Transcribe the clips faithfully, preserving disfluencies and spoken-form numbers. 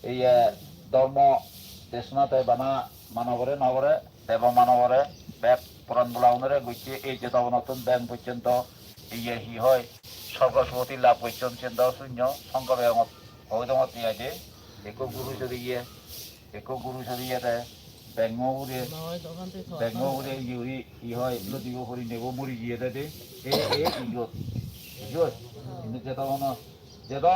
iye dhormo desona te bana manobore nw gore, debo manobore, bek poran bola unore gocche, ei Jetobonotun beng porjonto iye hi hoi, sorgo sugoti lab gocchon, siyen do sunyo, songkore hoi dongotte ai de, ekko guru soriye, ekko guru soriye te, bengo ugure, bengo ugure iye guri, hi hoi, lodibo horinebu mori jiye de de, e, e, iyot, iyot, hintu Jetobono, jedo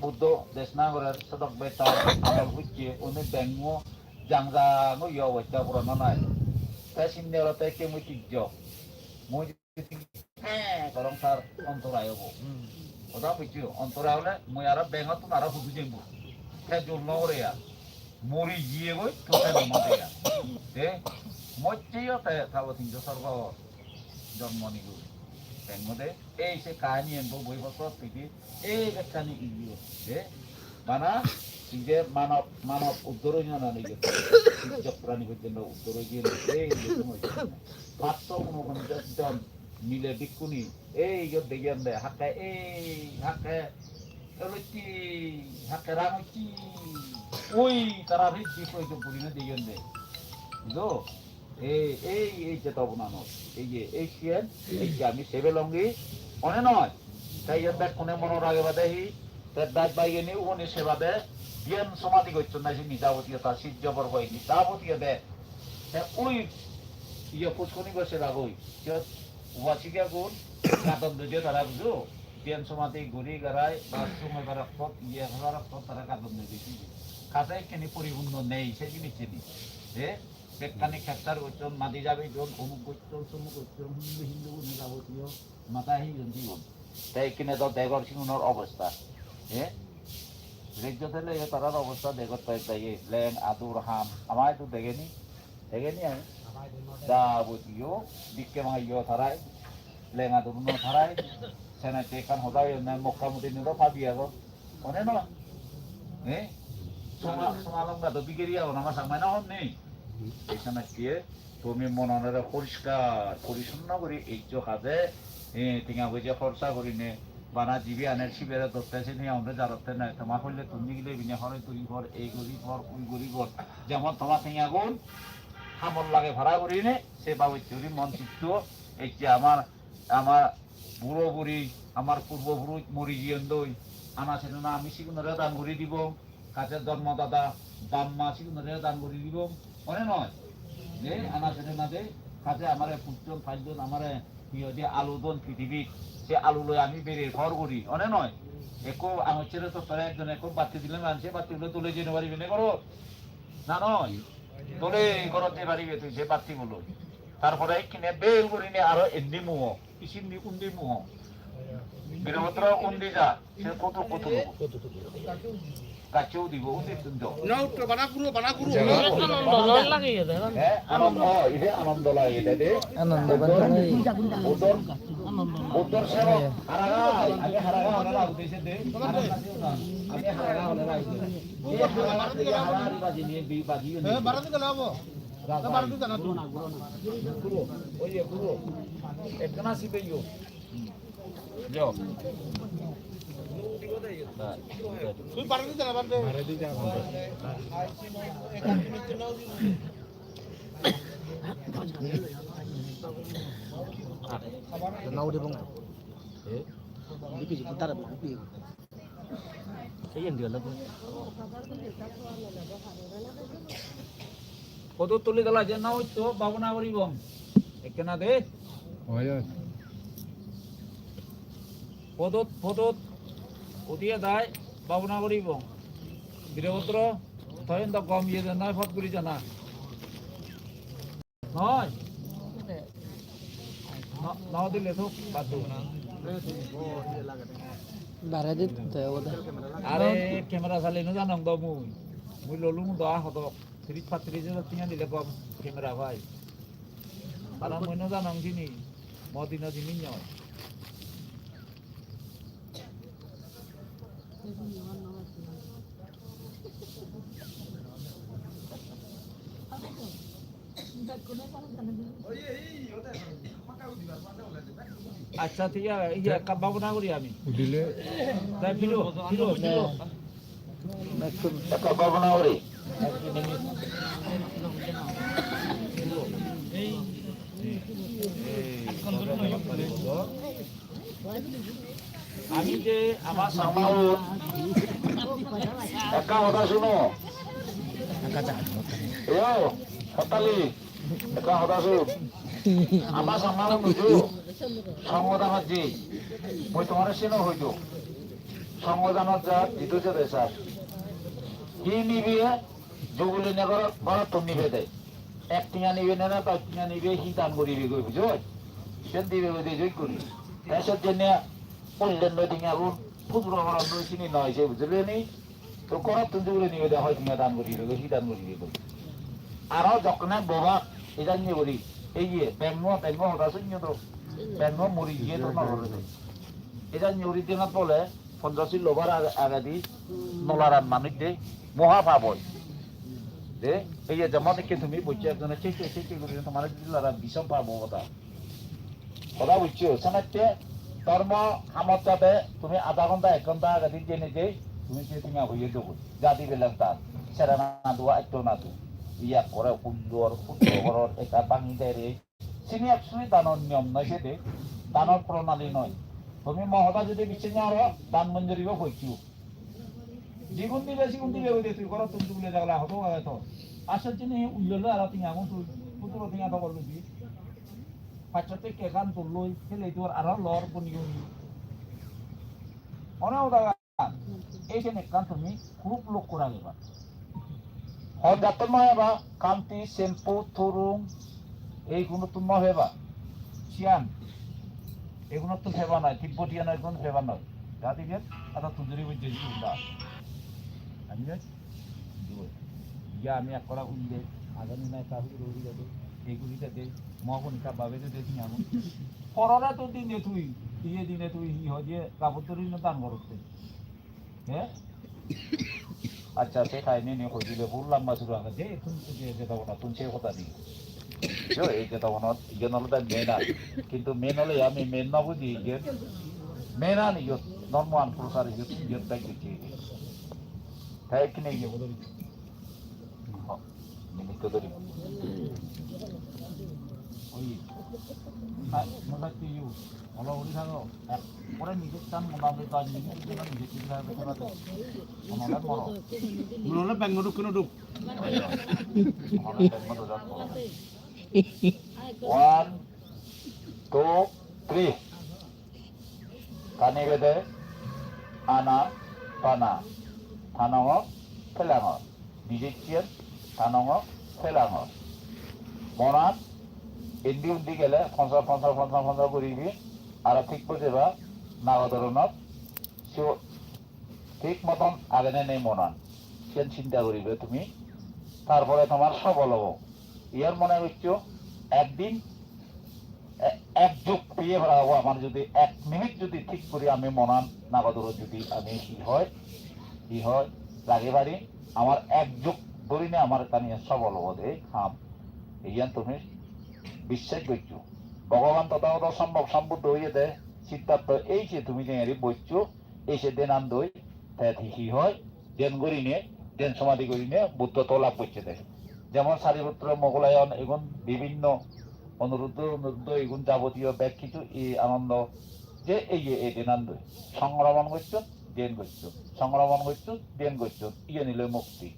Buddho desona gorer, sodok betar amol gocche, uni bengo jang jang oye, obosta puron nai. Te sinne olotte ekke mui tijjok. Mui jodi he gorong tar ontorai obo. Hoda bujjo? Ontorai ole mui aro bengottun aro hudu jembo. Te jol no gore ar. Mori jiye goi to te no mate ar. Te mocche yo te tabo tinjo sorgo jonmo nigun. Bengo de. Ei se kahini embo boi bosot pidi, ei bekkani iye, eh? Bana, ije manob, manob uddor oi jana nei je. Sijjok prani porjonto uddor oi jana, ei je hono jana. Patso unoponjaj jon mile bhikkhuni, ei je deyon de, hakke, ei, hakke, olotti, hakke rangotti. Oi, tara rijji koi to gurine deyon de. Bujo? Ei, ei, ei Jetobonanot, ei je, ei siyen, ei je ami sebe longi, one noi. Te iyen bekkune monot rageba de hi, te daj baigeni uboni seba de, dhyan somadhi gocchon na sini jabotiyo ta sijjo borgo ini jabotiyo de. Te ui, iye puskoni go seba goi, siyot ubasikagun gadon doide tara bujo, dhyan somadhi guri garai, ba sumai barak pot, iye barak pot tara gadon doide sini. Kase ekkeni poripunno nei se jinisseni. He? Bekkani capture gocchon, madi jabi don, omuk gocchon, somuk gocchon, Hindu, Hindu gune jabotiyo mata hi jon sigun. Te ekkene do degor sigunor obosta. He? Rejjo thele ye tarar obosta degor to ekdagi, leng, adur, ham. Ama idu degeni? Degeni ami? Jabotiyo dikke mangiyo tarai, leng adur no tarai, senette ekkan hoda hoyonne mokka mudi nilo pabi agon. One noi? Eh? Soma, soma longga do bigeri agon ama Changmai na hon nei? Ei senakke tumi monanore poriskar, porisonno guri ejjo haje, eh, tenga poije horsa gurine, bana jibe aner sibere dotte sini aunde jarotte nei, toma holle tun nigile bine hore turi hor, ei guri hor, ui guri hor. Jemon toma tengagun hamot lage para gurine, se babotte guri mon chitto, ejje amar, amar buro buri, amar purbo puruj mori jiyon doi, ana senena ami sigunore dan guri dibong, kaje jonmo dada, bap ma sigunore dan guri dibong, one noi? Je ana senena de, kaje amare pujjon pajjon, amare hi hoide alu don pithibit, se alu loi ami bere por guri, one noi? Ekko angochchero tottore ekjone ekko batti dile mane se batti gulo dole jei no paribe ne gorot? Na noi? Dole gorot jei paribe tui se batti gulo. Tar pore ekkene bel gurine aro indi muo. Isindi undi muo. Birabotro undi ja, se koto koto lobo. Gaccho udibo, undi tundo. Na utto, bana guro, bana guro. Jaga. Anando loi lageye de. Eh, Anando, oh, ide Anando lageye de. Anando Buddhor, bana. Buddhor, Buddhor sebo. Haraga, age haraga hole lagde se de. Haraga se na. Age haraga hole lagde. Ide haraga, ide haraga baji ni, bi baji ni. Eh, barati gele obo. Barati jana tu. Guro, oye guro. Ekkana sibe yo. Jo. Tui baredi jana bande. Nau de bong. Eh? Bipi bipi dara bipi. Iyen diye lagbo. Podot tuli dala je na hoito babona guribong. Ekkena de. Oi, oi. Podot, podot. Udiye dai babona guribong. Birabotro, toyen do gom iye de noi pot guri jana. Noi. No, no dile thuk, bad do. Bare dit te obode. Are camera sali no janong do mui. Mui lolung do a hodok. Tris patris hajar tenga dile gom camera pai. Para mui no janong sini. Modi no sini noi. Accha, thik age, iye ekka babona guri ami. Udile. Dai, phiro, phiro, phiro. Ekka bhabona guri. Ami je ama Changma un, ekka hoda suno. Eyo, Hotali, ekka hoda sun. Ama Changma un bujo, songhodanot je, mui tomare sino hoido. Songhodanot ja, jidu jede sar. Hi nibe, juguli ne goro, goro tun nibe de. Ek tenga nibe ne na, dos tenga nibe, hi dan guribe goi, bujo? Sen dibe goi de, joi guri. Te sot jene, ullen noi tenga gun, pujuro goro noi sini noi, se bujile ni? To gorottun jugule nibe de hoi tenga dan guribe goi, hi dan guribe goi. Aro jokkone bobak, ejan ye guri, ei ye, bengo, bengo hoda sunyo to, bengo muri ye to no gore de. Ejan ye guri denat bole, Panchashil lobar age-, agedi, nolaran manuj de, moha pap oi. De, ei ye jemon ikke tumi bocche ekjone cheche cheche guri tomare dilara bishom pap hoda. Hoda bujjo, senotte dhormo hamot jade tumi adha ghonta, ek ghonta agedi jeinei jei tumi se tenga hoye dogo. Jadi belak dan, sere na dua, etto na du. Iya kore hullor, hullor goror, ekka bangi dere. Sini actually danor niyom noi sede, danor pronali noi. Tumi mo hoda jodi bicche nyaro, dan monjuri bo hoichu. Jigun dibe, sigun dibe, oi de tui gorottun dule jagala hodo age to. Asol jini ullelo aro tenga gun tui, puturo tenga to gollu di. Pachsho tekke ekkan tulloi, hele dur aro lor buni buni. One hoda gan, ei jen ekkan tumi hub lokko ragiba. Hon jatto no heba, kanti, sempu, turung, ei gunottun no heba. Siyan, ei gunottun heba noi, Tibbetiyan ei gun heba noi. Jati jen, ada tunduri bujje jigun da. Ami Due. Iya ami ekkora ulle, agani na ekka huri huri jade, ei guri jade, mo gun ekka babe jade, tui amo. Porore to dine tui, iye dine tui, hi hoye, gabur dori no dan gorotte. He? Accha, se kahini ni hoi dile, bhul lamba suru age, je, tun, je, je, tun, tun, se hoda di. Jo, ei je, tun, iyen olode main ar. Kintu main ole ami main no buji, iyen. Main ani iyot, non man purusar iyot, iyot bek dikki. Te ekkene iye bo dori. Minute to dori. Oi. Hai, mona tiyo. Olo uri thago. Pore minute tan mona be doj minute jona minute tan be jona to. Mona le moro. Mona le bang duk kono duk. Mona le bang duk. One, two, three. Tani bede, ana, pana, tanongor, pelangor. Bijekken, tanongor, pelangor. Monan, indi undi gele, ponsa, ponsa, ponsa, ponsa guribi, aro thik bojeba, nagodoronot, siyot thik moton age ne nei monan. Siyen chinta guribe tumi. Tarpore tomar sobol obo. Iyar mone goccho, ekdin e-, ek jug piye para obo amar jodi ek minute jodi thik guri ami monan nagodoro jodi ami hi hoi, hi hoi, lage pari, amar ek jug dhorine amar ekkan iyan sobol obo de ham. Iyan tumi biswas goccho. Bhogoban Tothagoto Sommok Sombuddho oyede Siddhartho ei je tumi jengeri boccho, ei se dhenan doi, te hi hoi, dhyan gurine, dhyan somadhi gurine, Buddhotto lab gocche de. Jemon Sariputro, Mogulayon, egun bibhinno Onuruddho, Onuruddho, egun jabotiyo bek kichu ei Anondo, je ei, ei dhenan doi. Songkromon gocchon, dhyan gocchon. Songkromon gocchon, dhyan gocchon. Iyen ilo mukti.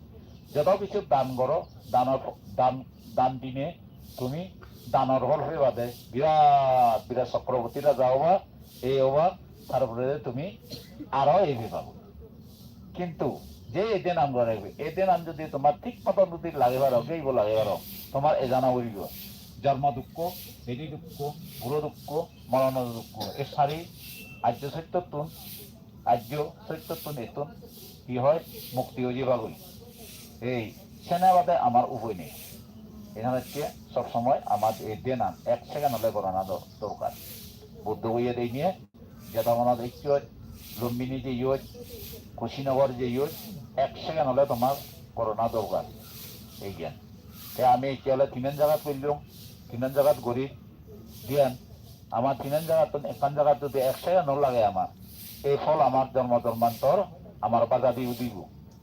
Joto kichu dan goro, danor, dan, dan dine tumi danor phol peba de. Birat, birat Chakroborti raja oba, ei oba, tar pore tumi aro ei peba. Kintu je ei dhenan gora, ei dhenan jodi tomar thik moton jodi lage paro, geibo lage paro, tomar ejana uribo. Jormo dukko, bedi dukko, buro dukko, morono dukko. Ei sari ajjo sottottun, ajjo sottottun ettun hi hoi, mukti oi jebagoi. Ei sene bade amar upoi nei. Ekan hocche sob somoi amar ei dhenan ek second ole gorana dor-, dorkar. Buddho hoye de niye Jadavanot ecchot, Lumbini jeyot, Kushinagar jeyot, ek second ole tomar gorana dorkar ei gyan. Te ami ecche ole tinen jagat gollung, tinen jagat gori diyan. Amar tinen jagattun ekkan jagat jodi ek second o lage amar, ei phol amar jormo jormantor amar baja di udibo.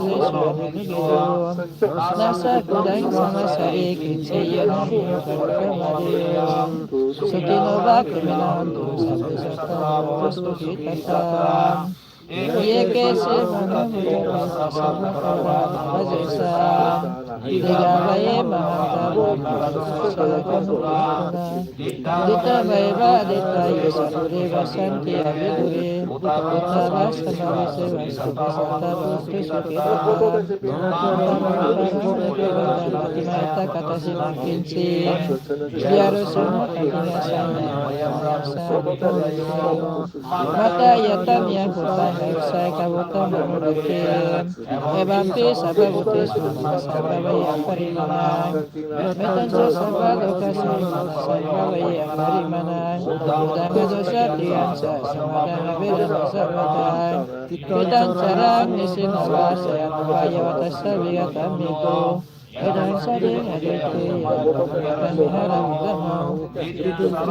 klesha anubhedo, nassa kudaṃ samassaye kiñci, yena viññū paro pamādayo. Sukhino va khemino hontu, sabbe sattā hontu sukhitattā. Ye keci vā na bhūtā, tassa bhūtā va na bhajessā, tehi va ye mahantā, bhāvanāya ca kammāya niputānaṃ. Diṭṭhā va ye va adiṭṭhā, ye ca dūre vasanti avidūre, bhūtā va sambhavesī va, sabbe sattā hontu sukhitattā. Nātimaññetha katthaci naṃ kiñci, byārosanā katthaci naṃ saṅgho, mātā yathā niyaṃ puttaṃ, āyusā ekabhūtamanurakkhe, evampi sabbabhūtesu, mānasambhāvaye aparimāṇaṃ. Mettañca sabbalokasmiṃ, mānasambhāvaye aparimāṇaṃ, uddhaṃ adho ca tiriyañca, asambādhaṃ averaṃ asapattaṃ. Tiṭṭhañcaraṃ nisinno vā, sayanaṃ vā yāvatassa vigatamiddho, etaṃ satiṃ adhiṭṭheyya, brahmacāryanuggāmī haramāno.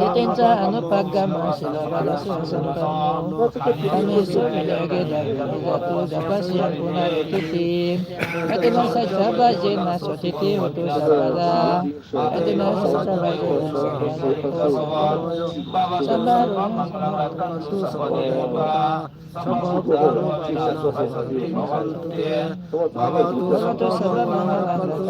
Diṭṭhiñca anupagamma sīlaṃ bhānāya ca saṅkhamā, kāmesu vineyya gedhaṃ, na hi jātu gabbhaseyyaṃ punaretīti. Etena saccavajjena, sotthi hotu sabbadā. Etena saccavajjena, sabbadukkhā sabbadrogo vinassati. Bhavatu sabbamaṅgalaṃ,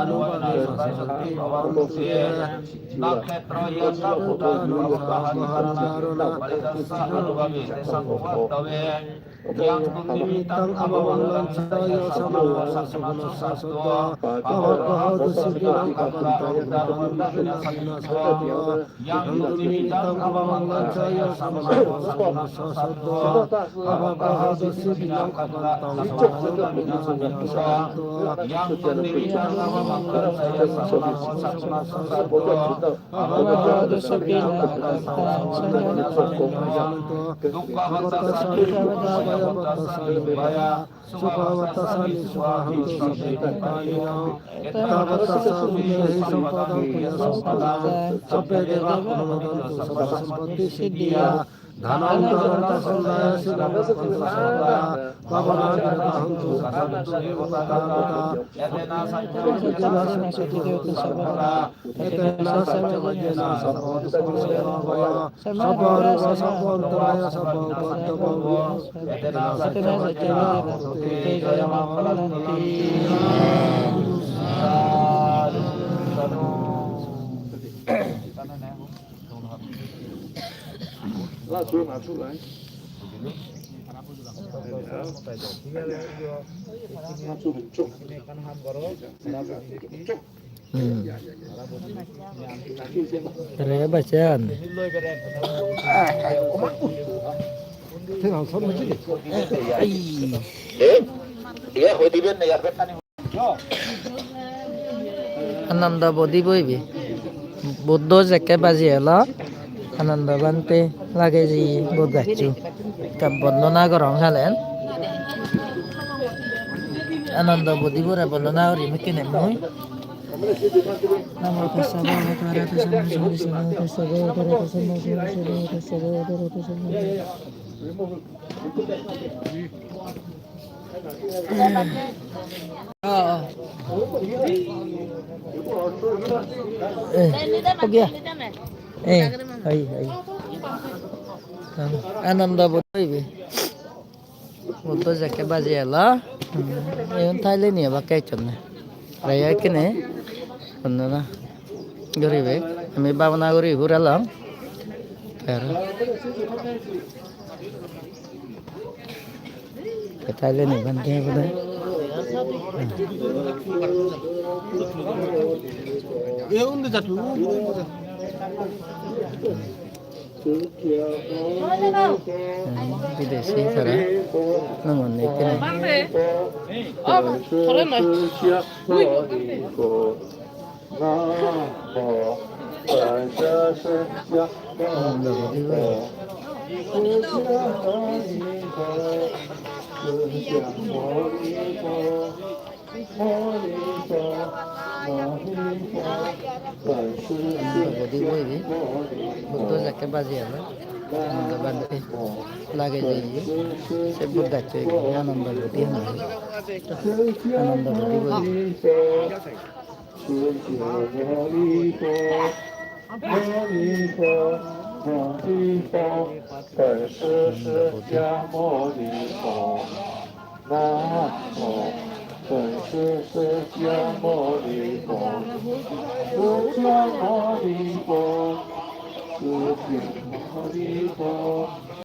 anubhave sasanti bhavantu te. Nakkhettro yassa buddha nuvassa harisarana paridassa anubhave tesampavattave. Yang dunnimittaṃ avamaṅgalañca yo samaṇo sakuṇassa saddo pāpaggaho dussupinaṃ kappantā uddhavantaṃ vināsayuṃ. Yang dunnimittaṃ avamaṅgalañca yo samaṇo sakuṇassa saddo pāpaggaho dussupinaṃ kappantā uddhavantaṃ vināsayuṃ. Yang dunnimittaṃ avamaṅgalañca yo samaṇo sakuṇassa saddo pāpaggaho dussupinaṃ kappantā uddhavantaṃ vināsayuṃ. Dukkhappattassa nibbutassa nibbhayā, sokappattassa nissokā hontu sabbepi pāṇino. Ettāvatā ca amhehi sambhataṃ puññasampadaṃ, sabbe devā anumodantu sabbasampattisiddhiyā. Dānaṃ dadantaṃ saddhāya, sīlaṃ rakkhantu sabbadā, bhāvanābhiratā hontu, sadā santu hitvā devatāgatā. Etena saccavajjena sabbadukkho vinassati. Etena saccavajjena sabbadukkho vinassati. Sabbarogā sabbantarāyā sabba upaddavā. Etena saccavajjena hotu te jayamaṅgalanti. Sādhu, sādhu. Hmm. Re bachan. Ai. Ananda Bodhi bo ibe. Buddho jekke baji elo, Ananda Bhante lagey jiye bodh gaccho. Ekka bondona gorong salen. Ananda Bodhi bore bondona guri mekkene mui. Namo tassa bhagavato arahato sammāsambuddhassa. Namo tassa bhagavato arahato sammāsambuddhassa. Namo tassa bhagavato arahato sammāsambuddhassa. Oh, oh. Eh, ho gaya? Eh, hai, hai. Ananda Bodhi ibe. Buddho jekke baji elo. Hmm, igun Thailand-o obakke ecchonde. Aro ekkene bondona guribe. Ami bhabana guri hurelong. Te aro. Te Thailand-o bhante obode. Hmm. Hmm, bidesi tara. Nongonne ekkene. Hmm, logo dibo. Bodi bo ibe. Buddho jekke baji elo. Ananda Bhante lagey jeye. Se Buddho jekke ibe. Ananda Bodhi hon. Ananda Bodhi bo ibe.